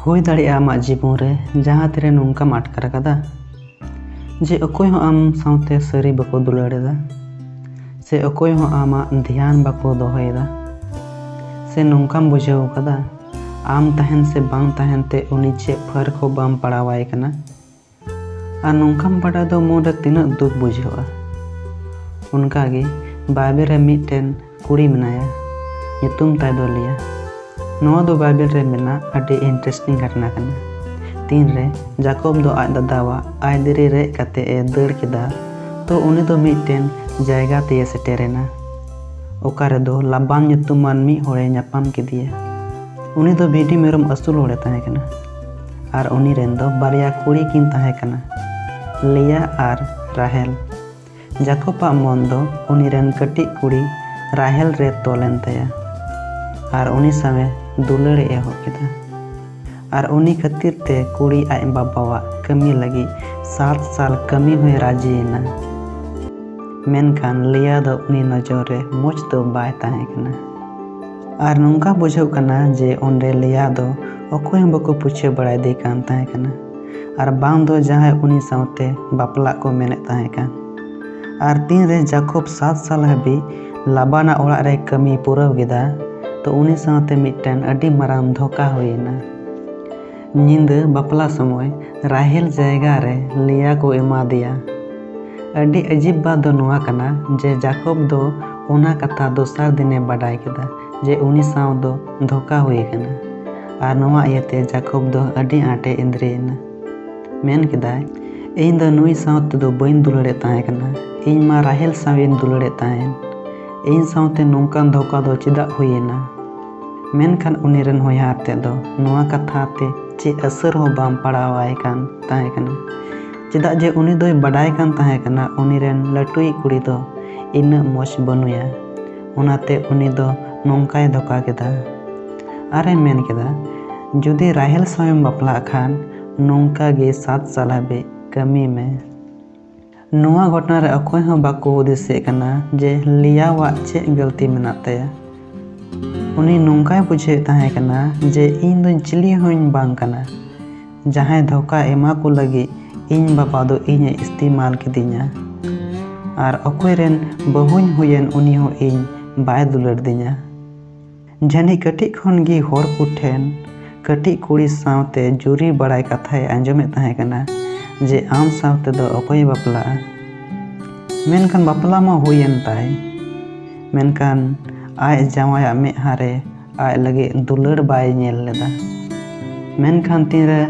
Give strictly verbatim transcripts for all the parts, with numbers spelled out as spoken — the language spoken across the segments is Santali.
ᱦᱩᱭ ᱫᱟᱲᱮᱭᱟᱜᱼᱟ ᱟᱢᱟᱜ ᱡᱤᱵᱚᱱ ᱨᱮ ᱡᱟᱦᱟᱸ ᱛᱤᱨᱮ ᱱᱚᱝᱠᱟᱢ ᱟᱴᱠᱟᱨ ᱟᱠᱟᱫᱟ ᱡᱮ ᱚᱠᱚᱭ ᱦᱚᱸ ᱟᱢ ᱥᱟᱶᱛᱮ ᱥᱟᱹᱨᱤ ᱵᱟᱠᱚ ᱫᱩᱞᱟᱹᱲ ᱮᱫᱟ, ᱥᱮ ᱚᱠᱚᱭ ᱦᱚᱸ ᱟᱢᱟᱜ ᱫᱷᱮᱭᱟᱱ ᱵᱟᱠᱚ ᱫᱚᱦᱚᱭᱮᱫᱟ, ᱥᱮ ᱱᱚᱝᱠᱟᱢ ᱵᱩᱡᱷᱟᱹᱣ ᱟᱠᱟᱫᱟ ᱟᱢ ᱛᱟᱦᱮᱱ ᱥᱮ ᱵᱟᱝ ᱛᱟᱦᱮᱱ ᱛᱮ ᱩᱱᱤ ᱪᱮᱫ ᱯᱷᱟᱨᱠ ᱦᱚᱸ ᱵᱟᱢ ᱯᱟᱲᱟᱣᱟᱭ ᱠᱟᱱᱟ᱾ ᱟᱨ ᱱᱚᱝᱠᱟᱢ ᱵᱟᱰᱟᱭ ᱫᱚ ᱢᱚᱱᱨᱮ ᱛᱤᱱᱟᱹᱜ ᱫᱩᱠ ᱵᱩᱡᱷᱟᱹᱜᱼᱟ᱾ ᱚᱱᱠᱟᱜᱮ ᱵᱟᱭᱵᱮᱞ ᱨᱮ ᱢᱤᱫᱴᱮᱱ ᱠᱩᱲᱤ ᱢᱮᱱᱟᱭᱟ, ᱧᱩᱛᱩᱢ ᱛᱟᱭ ᱫᱚ ᱞᱤᱭᱟ᱾ ᱱᱚᱣᱟ ᱫᱚ ᱵᱟᱭᱵᱮᱞ ᱨᱮ ᱢᱮᱱᱟᱜ ᱟᱹᱰᱤ ᱤᱱᱴᱟᱨᱮᱥᱴᱤᱝ ᱜᱷᱚᱴᱱᱟ ᱠᱟᱱᱟ᱾ ᱛᱤᱱᱨᱮ ᱡᱟᱠᱚᱵ ᱫᱚ ᱟᱡ ᱫᱟᱫᱟᱣᱟᱜ ᱟᱭᱫᱟᱹᱨᱤ ᱨᱮᱡ ᱠᱟᱛᱮ ᱮ ᱫᱟᱹᱲ ᱠᱮᱫᱟ, ᱛᱚ ᱩᱱᱤ ᱫᱚ ᱢᱤᱫᱴᱮᱱ ᱡᱟᱭᱜᱟ ᱛᱮᱭ ᱥᱮᱴᱮᱨᱮᱱᱟ, ᱚᱠᱟ ᱨᱮᱫᱚ ᱞᱟᱵᱟᱱ ᱧᱩᱛᱩᱢᱟᱱ ᱢᱤᱫ ᱦᱚᱲᱮ ᱧᱟᱯᱟᱢ ᱠᱮᱫᱮᱭᱟ᱾ ᱩᱱᱤ ᱫᱚ ᱵᱷᱤᱰᱤ ᱢᱮᱨᱚᱢ ᱟᱹᱥᱩᱞ ᱦᱚᱲᱮ ᱛᱟᱦᱮᱸ ᱠᱟᱱᱟ, ᱟᱨ ᱩᱱᱤ ᱨᱮᱱ ᱫᱚ ᱵᱟᱨᱭᱟ ᱠᱩᱲᱤ ᱠᱤᱱ ᱛᱟᱦᱮᱸ ᱠᱟᱱᱟ, ᱞᱤᱭᱟ ᱟᱨ ᱨᱟᱦᱮᱞ᱾ ᱡᱟᱠᱚᱵᱟᱜ ᱢᱚᱱ ᱫᱚ ᱩᱱᱤ ᱨᱮᱱ ᱠᱟᱹᱴᱤᱡ ᱠᱩᱲᱤ ᱨᱟᱦᱮᱞ ᱨᱮ ᱛᱚᱞ ᱮᱱ ᱛᱟᱭᱟ, ᱟᱨ ᱩᱱᱤ ᱥᱟᱶᱮ ᱫᱩᱞᱟᱹᱲ ᱮ ᱮᱦᱚᱵ ᱠᱮᱫᱟ᱾ ᱟᱨ ᱩᱱᱤ ᱠᱷᱟᱹᱛᱤᱨ ᱛᱮ ᱠᱩᱲᱤ ᱟᱡ ᱵᱟᱵᱟᱣᱟᱜ ᱠᱟᱹᱢᱤ ᱞᱟᱹᱜᱤᱫ ᱥᱟᱛ ᱥᱟᱞ ᱠᱟᱹᱢᱤ ᱦᱚᱸᱭ ᱨᱟᱹᱡᱤᱭᱮᱱᱟ᱾ ᱢᱮᱱᱠᱷᱟᱱ ᱞᱤᱭᱟ ᱫᱚ ᱩᱱᱤ ᱱᱚᱡᱚᱨ ᱨᱮ ᱢᱚᱡᱽ ᱫᱚ ᱵᱟᱭ ᱛᱟᱦᱮᱸ ᱠᱟᱱᱟ᱾ ᱟᱨ ᱱᱚᱝᱠᱟ ᱵᱩᱡᱷᱟᱹᱜ ᱠᱟᱱᱟ ᱡᱮ ᱚᱸᱰᱮ ᱞᱤᱭᱟ ᱫᱚ ᱚᱠᱚᱭ ᱦᱚᱸ ᱵᱟᱠᱚ ᱯᱩᱪᱷᱟᱹ ᱵᱟᱲᱟᱭᱮᱫᱮ ᱠᱟᱱ ᱛᱟᱦᱮᱸ ᱠᱟᱱᱟ, ᱟᱨ ᱵᱟᱝ ᱫᱚ ᱡᱟᱦᱟᱸᱭ ᱩᱱᱤ ᱥᱟᱶᱛᱮ ᱵᱟᱯᱞᱟᱜ ᱠᱚ ᱢᱮᱱᱮᱫ ᱛᱟᱦᱮᱸ ᱠᱟᱱ᱾ ᱟᱨ ᱛᱤᱱᱨᱮ ᱡᱟᱠᱚᱵ ᱥᱟᱛ ᱥᱟᱞ ᱦᱟᱹᱵᱤᱡ ᱞᱟᱵᱟᱱᱟᱜ ᱚᱲᱟᱜ ᱨᱮ ᱠᱟᱹᱢᱤ ᱯᱩᱨᱟᱹᱣ ᱠᱮᱫᱟ, ᱛᱚ ᱩᱱᱤ ᱥᱟᱶᱛᱮ ᱢᱤᱫᱴᱮᱱ ᱟᱹᱰᱤ ᱢᱟᱨᱟᱝ ᱫᱷᱳᱠᱟ ᱦᱩᱭᱮᱱᱟ᱾ ᱧᱤᱫᱟᱹ ᱵᱟᱯᱞᱟ ᱥᱚᱢᱚᱭ ᱨᱟᱦᱮᱞ ᱡᱟᱭᱜᱟ ᱨᱮ ᱞᱤᱭᱟ ᱠᱚ ᱮᱢᱟ ᱫᱮᱭᱟ᱾ ᱟᱹᱰᱤ ᱟᱹᱡᱤᱵ ᱵᱟᱛ ᱫᱚ ᱱᱚᱣᱟ ᱠᱟᱱᱟ ᱡᱮ ᱡᱟᱠᱚᱵ ᱫᱚ ᱚᱱᱟ ᱠᱟᱛᱷᱟ ᱫᱚᱥᱟᱨ ᱫᱤᱱᱮ ᱵᱟᱰᱟᱭ ᱠᱮᱫᱟ ᱡᱮ ᱩᱱᱤ ᱥᱟᱶ ᱫᱚ ᱫᱷᱳᱠᱟ ᱦᱩᱭ ᱟᱠᱟᱱᱟ᱾ ᱟᱨ ᱱᱚᱣᱟ ᱤᱭᱟᱹᱛᱮ ᱡᱟᱠᱚᱵ ᱫᱚ ᱟᱹᱰᱤ ᱟᱸᱴᱮ ᱮᱸᱫᱽᱨᱮᱭᱮᱱᱟ᱾ ᱢᱮᱱ ᱠᱮᱫᱟᱭ, "ᱤᱧ ᱫᱚ ᱱᱩᱭ ᱥᱟᱶ ᱛᱮᱫᱚ ᱵᱟᱹᱧ ᱫᱩᱞᱟᱹᱲᱮᱫ ᱛᱟᱦᱮᱸ ᱠᱟᱱᱟ, ᱤᱧ ᱢᱟ ᱨᱟᱦᱮᱞ ᱥᱟᱶᱤᱧ ᱫᱩᱞᱟᱹᱲᱮᱫ ᱛᱟᱦᱮᱸᱱ᱾ ᱤᱧ ᱥᱟᱶᱛᱮ ᱱᱚᱝᱠᱟᱱ ᱫᱷᱳᱠᱟ ᱫᱚ ᱪᱮᱫᱟᱜ ᱦᱩᱭᱮᱱᱟ?" ᱢᱮᱱᱠᱷᱟᱱ ᱩᱱᱤ ᱨᱮᱱ ᱦᱚᱧᱦᱟᱨ ᱛᱮᱫ ᱫᱚ ᱱᱚᱣᱟ ᱠᱟᱛᱷᱟ ᱛᱮ ᱪᱮᱫ ᱟᱹᱥᱟᱹᱨ ᱦᱚᱸ ᱵᱟᱝ ᱯᱟᱲᱟᱣᱟᱭ ᱠᱟᱱ ᱛᱟᱦᱮᱸ ᱠᱟᱱᱟ, ᱪᱮᱫᱟᱜ ᱡᱮ ᱩᱱᱤ ᱫᱚᱭ ᱵᱟᱰᱟᱭ ᱠᱟᱱ ᱛᱟᱦᱮᱸ ᱠᱟᱱᱟ ᱩᱱᱤ ᱨᱮᱱ ᱞᱟᱹᱴᱩᱭᱤᱡ ᱠᱩᱲᱤ ᱫᱚ ᱤᱱᱟᱹᱜ ᱢᱚᱡᱽ ᱵᱟᱹᱱᱩᱭᱟ᱾ ᱚᱱᱟᱛᱮ ᱩᱱᱤ ᱫᱚ ᱱᱚᱝᱠᱟᱭ ᱫᱷᱳᱠᱟ ᱠᱮᱫᱟ᱾ ᱟᱨᱮ ᱢᱮᱱ ᱠᱮᱫᱟ, "ᱡᱩᱫᱤ ᱨᱟᱦᱮᱞ ᱥᱟᱶᱮᱢ ᱵᱟᱯᱞᱟᱜ ᱠᱷᱟᱱ, ᱱᱚᱝᱠᱟ ᱜᱮ ᱥᱟᱛ ᱥᱟᱞ ᱦᱟᱹᱵᱤᱡ ᱠᱟᱹᱢᱤ ᱢᱮ᱾" ᱱᱚᱣᱟ ᱜᱷᱚᱴᱚᱱᱟ ᱨᱮ ᱚᱠᱚᱭ ᱦᱚᱸ ᱵᱟᱠᱚ ᱦᱩᱫᱤᱥᱮᱫ ᱠᱟᱱᱟ ᱡᱮ ᱞᱤᱭᱟᱣᱟᱜ ᱪᱮᱫ ᱜᱟᱹᱞᱛᱤ ᱢᱮᱱᱟᱜ ᱛᱟᱭᱟ᱾ ᱩᱱᱤ ᱱᱚᱝᱠᱟᱭ ᱵᱩᱡᱷᱟᱹᱣᱮᱫ ᱛᱟᱦᱮᱸ ᱠᱟᱱᱟ ᱡᱮ ᱤᱧ ᱫᱚᱧ ᱪᱤᱞᱤ ᱦᱚᱸᱧ ᱵᱟᱝ ᱠᱟᱱᱟ᱾ ᱡᱟᱦᱟᱸᱭ ᱫᱷᱳᱠᱟ ᱮᱢᱟ ᱠᱚ ᱞᱟᱹᱜᱤᱫ ᱤᱧ ᱵᱟᱵᱟ ᱫᱚ ᱤᱧᱮ ᱤᱥᱛᱮᱢᱟᱞ ᱠᱤᱫᱤᱧᱟ ᱟᱨ ᱚᱠᱚᱭ ᱨᱮᱱ ᱵᱟᱹᱦᱩᱧ ᱦᱩᱭᱮᱱ ᱩᱱᱤ ᱦᱚᱸ ᱤᱧ ᱵᱟᱭ ᱫᱩᱞᱟᱹᱲ ᱫᱤᱧᱟ᱾ ᱡᱟᱹᱱᱤᱡ ᱠᱟᱹᱴᱤᱡ ᱠᱷᱚᱱ ᱜᱮ ᱦᱚᱲ ᱠᱚ ᱴᱷᱮᱱ ᱠᱟᱹᱴᱤᱡ ᱠᱩᱲᱤ ᱥᱟᱶᱛᱮ ᱡᱩᱨᱤ ᱵᱟᱲᱟᱭ ᱠᱟᱛᱷᱟᱭ ᱟᱸᱡᱚᱢᱮᱫ ᱛᱟᱦᱮᱸ ᱠᱟᱱᱟ ᱡᱮ ᱟᱢ ᱥᱟᱶ ᱛᱮᱫᱚ ᱚᱠᱚᱭᱮ ᱵᱟᱯᱞᱟᱜᱼᱟ᱾ ᱢᱮᱱᱠᱷᱟᱱ ᱵᱟᱯᱞᱟ ᱢᱟ ᱦᱩᱭᱮᱱ ᱛᱟᱭ, ᱢᱮᱱᱠᱷᱟᱱ ᱟᱡ ᱡᱟᱶᱟᱭᱟᱜ ᱢᱮᱫᱦᱟ ᱨᱮ ᱟᱡ ᱞᱟᱹᱜᱤᱫ ᱫᱩᱞᱟᱹᱲ ᱵᱟᱭ ᱧᱮᱞ ᱞᱮᱫᱟ᱾ ᱢᱮᱱᱠᱷᱟᱱ ᱛᱤᱱᱨᱮ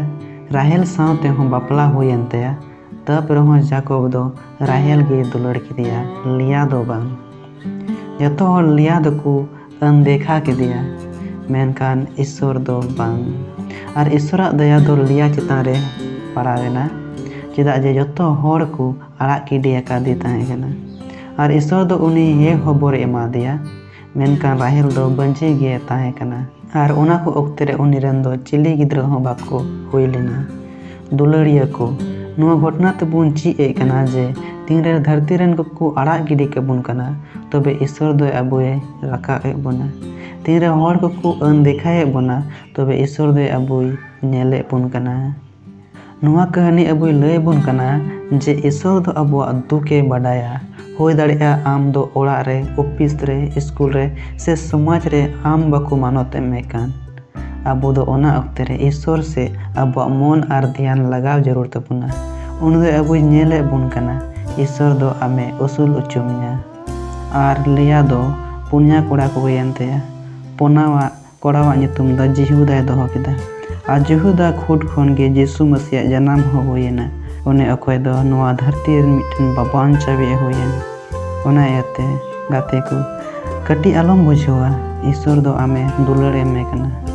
ᱨᱟᱦᱮᱞ ᱥᱟᱶ ᱛᱮᱦᱚᱸ ᱵᱟᱯᱞᱟ ᱦᱩᱭᱮᱱ ᱛᱟᱭᱟ, ᱛᱟᱵ ᱨᱮᱦᱚᱸ ᱡᱟᱠᱚᱵ ᱫᱚ ᱨᱟᱦᱮᱞ ᱜᱮᱭ ᱫᱩᱞᱟᱹᱲ ᱠᱮᱫᱮᱭᱟ, ᱞᱤᱭᱟ ᱫᱚ ᱵᱟᱝ᱾ ᱡᱚᱛᱚ ᱦᱚᱲ ᱞᱤᱭᱟ ᱫᱚᱠᱚ ᱟᱱᱫᱮᱠᱷᱟ ᱠᱮᱫᱮᱭᱟ, ᱢᱮᱱᱠᱷᱟᱱ ᱤᱥᱥᱚᱨ ᱫᱚ ᱵᱟᱝ᱾ ᱟᱨ ᱤᱥᱥᱚᱨᱟᱜ ᱫᱟᱭᱟ ᱫᱚ ᱞᱤᱭᱟ ᱪᱮᱛᱟᱱ ᱨᱮ ᱯᱟᱲᱟᱣ ᱮᱱᱟ, ᱪᱮᱫᱟᱜ ᱡᱮ ᱡᱚᱛᱚ ᱦᱚᱲ ᱠᱚ ᱟᱲᱟᱜ ᱜᱤᱰᱤ ᱟᱠᱟᱫᱮ ᱛᱟᱦᱮᱸ ᱠᱟᱱᱟ᱾ ᱟᱨ ᱤᱥᱥᱚᱨ ᱫᱚ ᱩᱱᱤ ᱦᱮᱸ ᱦᱚᱵᱚᱨᱮ ᱮᱢᱟ ᱫᱮᱭᱟ, ᱢᱮᱱᱠᱷᱟᱱ ᱨᱟᱦᱮᱞ ᱫᱚ ᱵᱟᱹᱡᱤ ᱜᱮ ᱛᱟᱦᱮᱸ ᱠᱟᱱᱟ᱾ ᱟᱨ ᱚᱱᱟ ᱠᱚ ᱚᱠᱛᱮ ᱨᱮ ᱩᱱᱤ ᱨᱮᱱ ᱫᱚ ᱪᱤᱞᱤ ᱜᱤᱫᱽᱨᱟᱹ ᱦᱚᱸ ᱵᱟᱠᱚ ᱦᱩᱭ ᱞᱮᱱᱟ᱾ ᱫᱩᱞᱟᱹᱲᱤᱭᱟᱹ ᱠᱚ, ᱱᱚᱣᱟ ᱜᱷᱚᱴᱚᱱᱟ ᱛᱮᱵᱚᱱ ᱪᱮᱫ ᱮᱫ ᱠᱟᱱᱟ ᱡᱮ ᱛᱤᱱᱨᱮ ᱫᱷᱟᱹᱨᱛᱤ ᱨᱮᱱ ᱠᱚᱠᱚ ᱟᱲᱟᱜ ᱜᱤᱰᱤ ᱠᱟᱵᱚᱱ ᱠᱟᱱᱟ, ᱛᱚᱵᱮ ᱤᱥᱥᱚᱨ ᱫᱚᱭ ᱟᱵᱚᱭ ᱨᱟᱠᱟᱵ ᱮᱫ ᱵᱚᱱᱟ᱾ ᱛᱤᱱᱨᱮ ᱦᱚᱲ ᱠᱚᱠᱚ ᱟᱹᱱᱫᱮᱠᱷᱟᱭᱮᱫ ᱵᱚᱱᱟ, ᱛᱚᱵᱮ ᱤᱥᱥᱚᱨ ᱫᱚᱭ ᱟᱵᱚᱭ ᱧᱮᱞᱮᱫ ᱵᱚᱱ ᱠᱟᱱᱟ᱾ ᱱᱚᱣᱟ ᱠᱟᱹᱦᱱᱤ ᱟᱵᱚᱭ ᱞᱟᱹᱭ ᱟᱵᱚᱱ ᱠᱟᱱᱟ ᱡᱮ ᱤᱥᱥᱚᱨ ᱫᱚ ᱟᱵᱚᱣᱟᱜ ᱫᱩᱠᱮ ᱵᱟᱰᱟᱭᱟ᱾ ᱦᱩᱭ ᱫᱟᱲᱮᱭᱟᱜᱼᱟ ᱟᱢ ᱫᱚ ᱚᱲᱟᱜ ᱨᱮ, ᱚᱯᱷᱤᱥ ᱨᱮ, ᱥᱠᱩᱞ ᱨᱮ ᱥᱮ ᱥᱚᱢᱟᱡᱽ ᱨᱮ ᱟᱢ ᱵᱟᱠᱚ ᱢᱟᱱᱚᱛ ᱮᱢ ᱠᱟᱱ᱾ ᱟᱵᱚ ᱫᱚ ᱚᱱᱟ ᱚᱠᱛᱮ ᱨᱮ ᱤᱥᱥᱚᱨ ᱥᱮ ᱟᱵᱚᱣᱟᱜ ᱢᱚᱱ ᱟᱨ ᱫᱷᱮᱭᱟᱱ ᱞᱟᱜᱟᱣ ᱡᱟᱹᱨᱩᱲ ᱛᱟᱵᱚᱱᱟ᱾ ᱩᱱᱤ ᱫᱚ ᱟᱵᱚᱭ ᱧᱮᱞᱮᱫ ᱵᱚᱱ ᱠᱟᱱᱟ᱾ ᱤᱥᱥᱚᱨ ᱫᱚ ᱟᱢᱮ ᱩᱥᱩᱞ ᱦᱚᱪᱚ ᱢᱮᱭᱟ᱾ ᱟᱨ ᱞᱤᱭᱟ ᱫᱚ ᱯᱩᱱᱭᱟ ᱠᱚᱲᱟ ᱠᱚ ᱦᱩᱭᱮᱱ ᱛᱟᱭᱟ᱾ ᱯᱩᱱᱟᱣᱟᱜ ᱠᱚᱲᱟᱣᱟᱜ ᱧᱩᱛᱩᱢ ᱫᱚ ᱡᱤᱦᱩᱫᱟᱭ ᱫᱚᱦᱚ ᱠᱮᱫᱟ᱾ ᱟᱨ ᱡᱤᱦᱩᱫᱟ ᱠᱷᱩᱫ ᱠᱷᱚᱱ ᱜᱮ ᱡᱤᱥᱩ ᱢᱟᱹᱥᱤᱭᱟᱜ ᱡᱟᱱᱟᱢ ᱦᱚᱸ ᱦᱩᱭᱮᱱᱟ᱾ ᱩᱱᱤ ᱚᱠᱚᱭ ᱫᱚ ᱱᱚᱣᱟ ᱫᱷᱟᱹᱨᱛᱤ ᱨᱮᱱ ᱢᱤᱫᱴᱮᱱ ᱵᱟᱵᱟᱱ ᱪᱟᱵᱤ ᱦᱩᱭᱮᱱ᱾ ᱚᱱᱟ ᱤᱭᱟᱹᱛᱮ ᱜᱟᱛᱮ ᱠᱚ, ᱠᱟᱹᱴᱤᱡ ᱟᱞᱚᱢ ᱵᱩᱡᱷᱟᱹᱣᱟ, ᱤᱥᱥᱚᱨ ᱫᱚ ᱟᱢᱮ ᱫᱩᱞᱟᱹᱲ ᱮᱢᱮ ᱠᱟᱱᱟ᱾